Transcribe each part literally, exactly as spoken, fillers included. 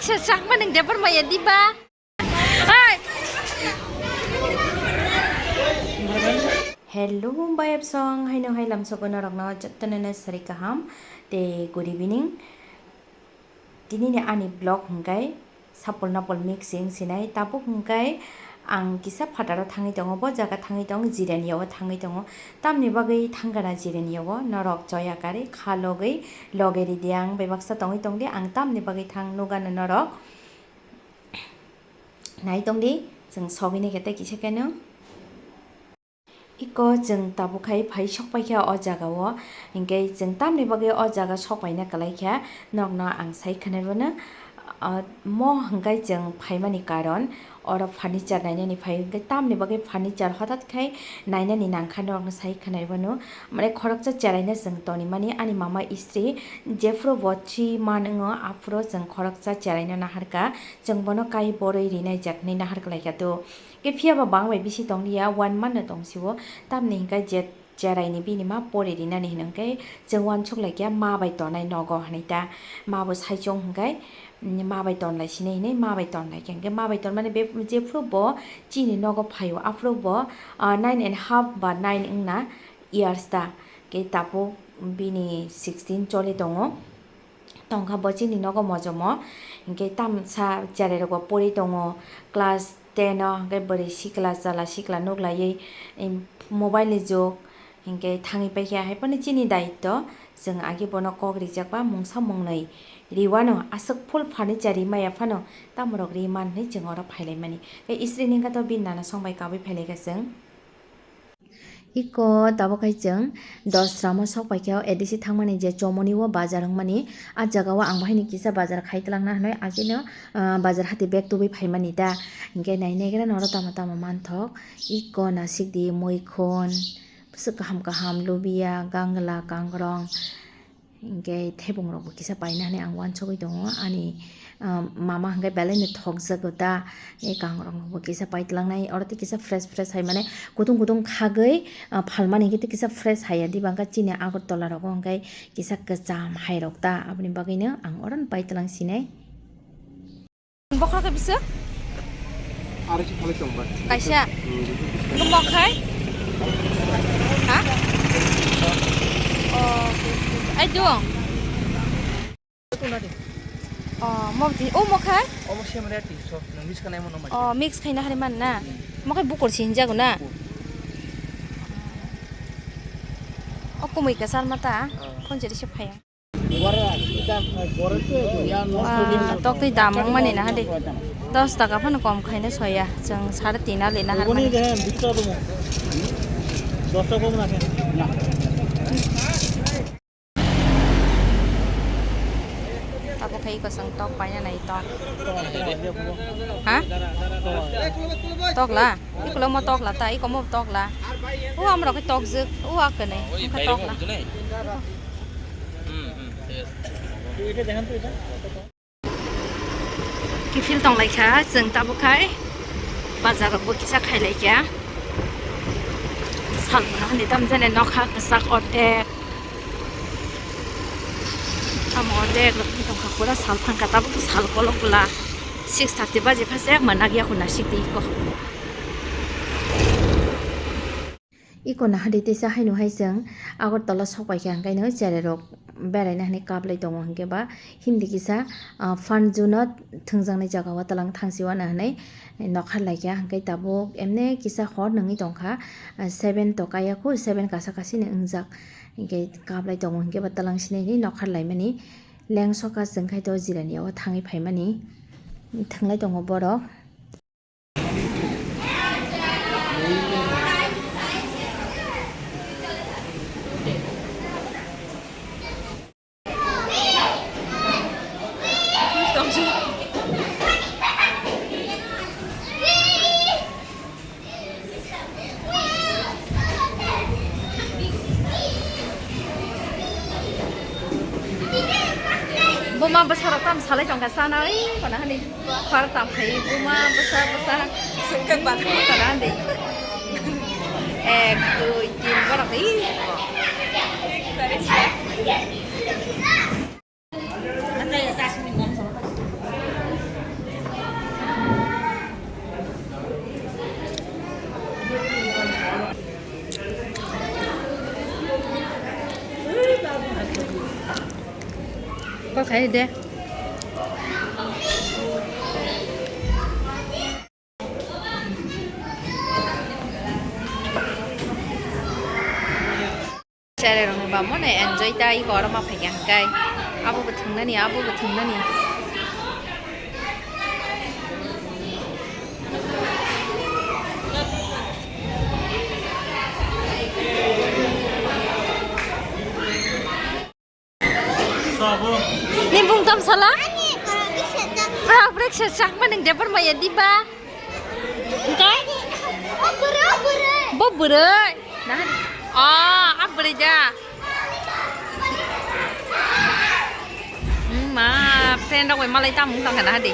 Sa chakma nang depar maya diba? Hai. Hello, bayap song, haino hai lamsogo norokno jottoni no sari kaham te good evening. Tini ni ani vlog hwnkhe sapul napul mixing sinai, tabuk hwnkhe ang kisa phataro thangwi tongo, bo jaga thangwi tongo, Jirania o thangwi tongo. Tamni bagwi thangkana Jirania o, norok choya kari kha logwi loge ridi, ang bebaksa tongwi tongdi, ang tamni bagwi thang nugano norok. Nai tongdi, chwng sogwini khe tei kisa khe no. Iko chwng tabuk khai phai sok paikha o jaga o, hinkhe chwng tamni bagwi o jaga sok paina kwlai kha, nokno ang sai khwnai bono. Ah, mo hwnkhe chwng phaimani karon oro furniture nainani phai, hinkhe tamni bagwi furniture hothat khai nainani nangkha, norokno sai khwnai bono. Mane khoroksa cheraino chwng tonimani, ani mama istri jephuru bo three month wngo, aphuru chwng khoroksa cheraino naharkha, chwng bono kai borwi rinai jak hinwi nahar khlaikha do. Khe phiya ba bang bai bisi tong liya, one month no tong sio, tamni hinkhe je cherai ni bini ma pori rinani hino hinkhe chwng uansuk laikya ma bai tonai nogo hinui ta, ma bo saichung hinkhe, mm, ma bai ton lai sini hinui ma bai ton laikya hinkhe ma bai ton mani be jephuru bo chini nogo phaio aphuru bo, ah, nine and half ba nine wngna years ta, khe tabuk bini sixteen choli tongo. Tongkha bo chini nogo mojomo, hinkhe tamsa cherai rokbo pori tongo class ten o, hinkhe bwrwi sikla chwla sikla nuklaiwi, em, mobile ni jug, hinkhe thangwi paikha. Haiphano chini daityo, chwng agi bono kok rijak ba mungsa mungnwi riwano, aswk full furniture rimaya phano tamorok riman hinwi chwng oro phailaimani. Tei istri ni wngkha to bini nana songbai kabui phailaikha chwng. Iko tabuk hai chwng Dosramo sok paikha, A D C thangmani je chomoni o bazar wngmani, a jaga o ang bahai ni kisa bazar khai twlangna hinui ageno, ah, bazar hati bag tubui phaimani ta, hinkhe nai naigra noro tamo tamo manthok, iko nasikdi muikhun, bwswk kaham kaham lubia, gangla, kangrong. Hinkhe thebung rokbo kisa paina hinui ang uansugui tongo. Ani, ah, mama hinkhe belai no thokjago ta. E kangrong rokbo kisa paitwlangnai. Oro tei kisa fresh fresh hai mane kutung kutung khagwi, ah, phalmani hinkhe tei kisa fresh hai ya diba hinkhe chini Agartala rogo hinkhe kisa kwcham hai rok ta. Aboni bagwi no ang oro no paitwlang sinai. Bokhorok khe bisi? Aro si phalai tong ba. Kaisa? Hmm. Nung mok khai? Ha? Oh, okay, okay. Ai dong. Tuna de. Oh, mo di, oh, mo khai? Omo se mare ti so, nang mix kanai mo no ma. Oh, mix khai na hari man na. Hmm. Mo khai bukur sin jago na. Bukur. Oh, kumui ka sar mata. Ah. Phone jeri se phai. Wah, tok twi dam wng mani naha di. Dos taka phano kom khaina soya. Chwng sare tin ali naharmani. Abo khai iko chwng tok paina nai tok. Ha? Tok la? Iko mo tok la ta, iko mo tok la. O amrok tok jwk, o ak kene. Oi, tok la. Hmm, hmm, yes. Kiphil tong lai kha, chwng tabuk khai bazar rok bo kisa khai lai kha. Sal hwnwi tam jani nokha kwchak ortek. Amo ortek rok tong kha, pura sal thang kha, tabuk sal kolok bwla six thirty baji pha se, manak ya khuna sik di ko. Iko naha di teisa haino hai chwng Agartala sok pai kha, hwnkhe no cherai rok beraina hinwi kaplai tongo, hwnkhe ba himdi kisa, ah, fun zone o thwngjaknai jaga o twlang thangsi uana hinwi nokhar lai kha, hwnkhe tabuk emne kisa hor nungwi tong kha, ah, seven to kaya khu, seven kasa kasi ni wngjak, hwnkhe kaplai tongo, hwnkhe ba twlang sini hinwi nokhar lai mani lengsoka chwng khai to jirani o thangwi phai mani thwnglai tongo borok. Buma bwsarok tam salai tongkha sana, oi, kono hani khor tam khai buma bwsa bwsa sengkak bana kono handi. Ek, dui, tin, borok, ih. Acha, ya, jasmine na. Hai de. Cherairokni bamano enjoy ta iko oro ma phaikha hwnkhe. Abo bo thwngnani, abo bo thwngnani. Ni bung tam sala? Prak prak se chakma ning depar maya diba? Engkai? Bo bwrwi. Nah. Ah, a bwrwi da. Hmm, ma, friend rok bai malai tam wng tongkha na di.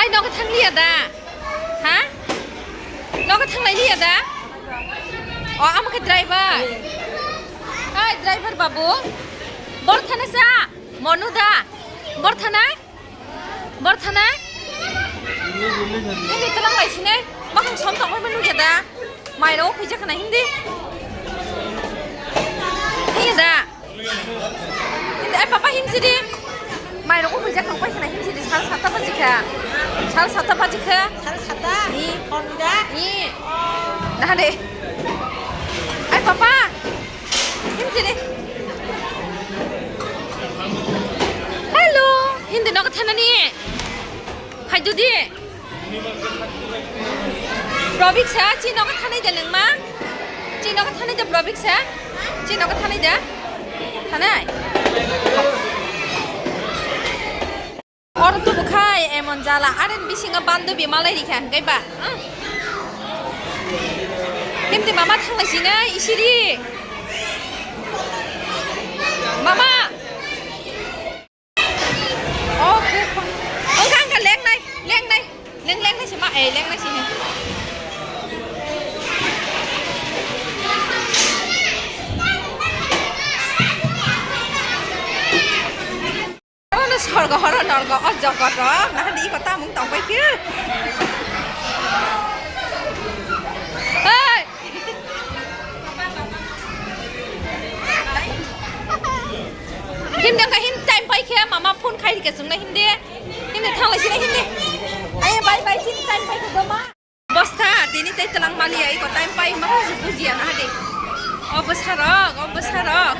Ai, nogo thang liya da? Ha? Nogo thang lai liya da? O, amo khe driver. Ai, driver babu. Bor thana sa? Monu da? Bor thana? Bor thana? Ini telang lai sini. Bakang som tong mai manu ya da? Mai ro khuja kana hindi. Hindi da? Hindi, eh, papa, himsidi. Mai rok khuijak nang paikha na, himsidi, sal sata bajikha. Sal sata bajikha. Sal sata? Ni. Honda? Ni. Oh. Nah de. Ai, papa. Himsidi. Hello. Hindi nogo thanani. Phaidu di. Probik sa, chini nogo thanai de nangma? Chini nogo thanai de Probik sa? Chini nogo thanai de? Thanai? Oro tubu khai emon jala, aren bisingo bandobi malai rikha hwnkhe ba? Hmm? Himdi mama thanglai sinai, isiri. Mama! Oh, kuk. Engka, engka, lengnai, lengnai. Leng, lengnai se ma, eh, lengnai se he. Ono sorgo, horo norgo, o jogot rok, nahani iko tamung tongpai khe. Hey! Himdi wngkha, him time paikhe mama phone khai rikha chwngno himdi. Himdi thanglai sini himdi. Ayo bye bye sini time paikhe doma. Bosta tini tei twlang maliya iko time pai ma bujiya na hadi. O bwsarok, o bwsarok.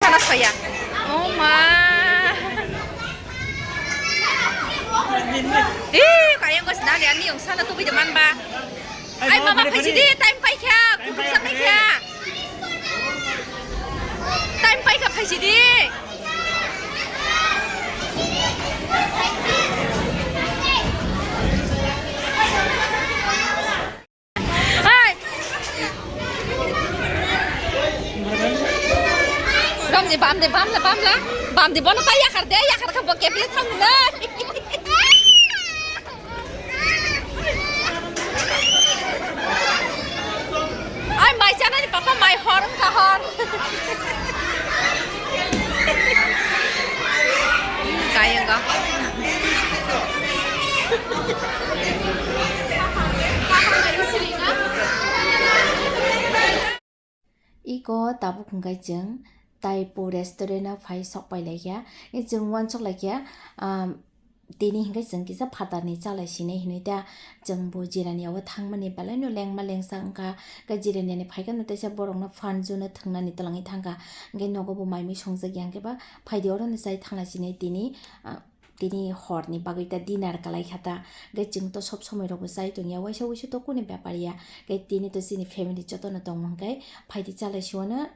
Sana soya. Oh ma. Eh, kayang ko sina ni ani yung sana tubi de man ba. Ai mama phaisi di, time paikha, kutuk sa paikha. Time paikha phaisi di. Hai. Romni bamde bamla bamla. Bamde bono ta yakar de, yakar kha bo keple thang na. Ai mai chanani papa mai hor wngkha hor. Kayang ga. Iko tabuk hwnkhe chwng Taipu restaurant o phai sok pai laikha. Chwng uansuk laikha, um, tini hwnkhe chwng kisa phatarni chalai sinai hinwi ta chwng bo jirani abo thangmani belaino lengma lengsa wngkha. Khe jirani ani phaikhe no teisa borokno phan juno thwngnani twlangwi thangkha. Hwnkhe nogo bo mai mui songjakya hwnkhe ba phaidi oro no chai thanglai sinai tini, ah, tini horni bagwi ta dinner kalai kha ta. Hwnkhe chwng to sob somoi rokbo chai tongya, waisa waisa to kuni bepar ya. Hwnkhe tini to chini family jotono tongmo hwnkhe phaidi chalai siwano.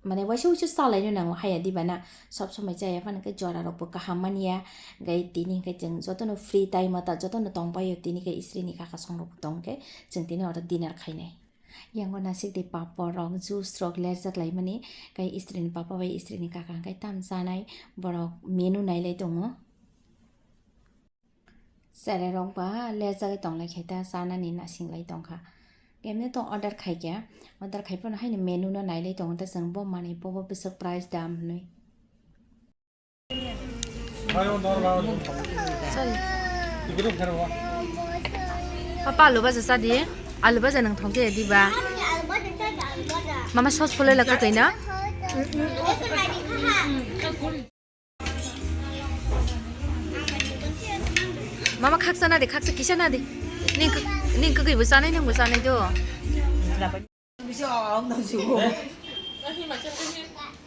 Mane waisa waisa chalaino nango haya diba na, sob somoi chaya phano khe jora rokbo kaham manya, hwnkhe tini hwnkhe chwng jotono free time o ta jotono tongpaio, tini khe isri ni kaka song rokbo tong khe chwng tini oro dinner khainai. Yango nasik de papor rok, juice rok lerjak lai mani, khe isri ni papa bai isri ni kaka hwnkhe tam chanai, borok menu nailai tongo. Cherai rok ba le jagwi tong lai khe ta chanani nasing lai tong kha. Kemne to order khai khe, order khai phano haino menu no nai lai tongo ta chwng bo manwi bo bo bwswk price dam hwnwi. Papa alu baja cha di, alu baja nwng thong khe diba? Mama sauce phulai la kwtwi na? Mama khaksa na de, khaksa kisa na de. Ning kw-, ning kwgwi bo chanai, nang bo chanai do. Bisi ong nang su.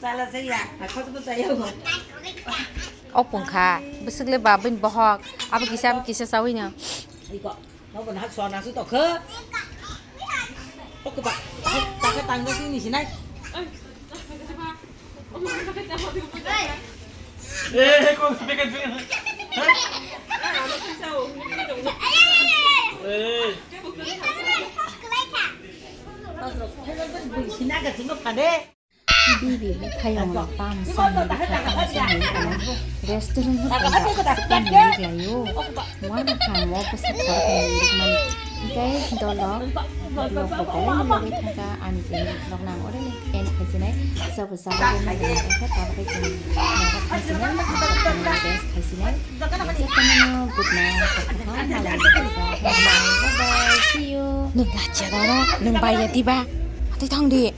Chala saya, khos ko saya. Ok pung kha, bwswk le ba bini bohok, abo kisa, abo kisa chawi no. Iko, nobo na so na su to khe. Ok ba, ta khe tang do ni sinai. Eh, kung speaker, speaker. Eh. Bibi bwkhayong rok tam samani bwkha tam samani bwkha restaurant no tongkha aswk khe nini khlaio. Uanw kha mo bwsa khoroknwi rwkmani. Hinkhe dolok vlog bo belai no logwi thangkha ani tei vlog no ang oro end khaijinai. Joto sabuk no belai khe tabuk khe chwng nogo khaijinai, test khaijinai. Jotono no good night, sakha malai khaijak. Bye bye, see you. Nwng lachia rw rw, nwng bai ya diba? Atwi thang di.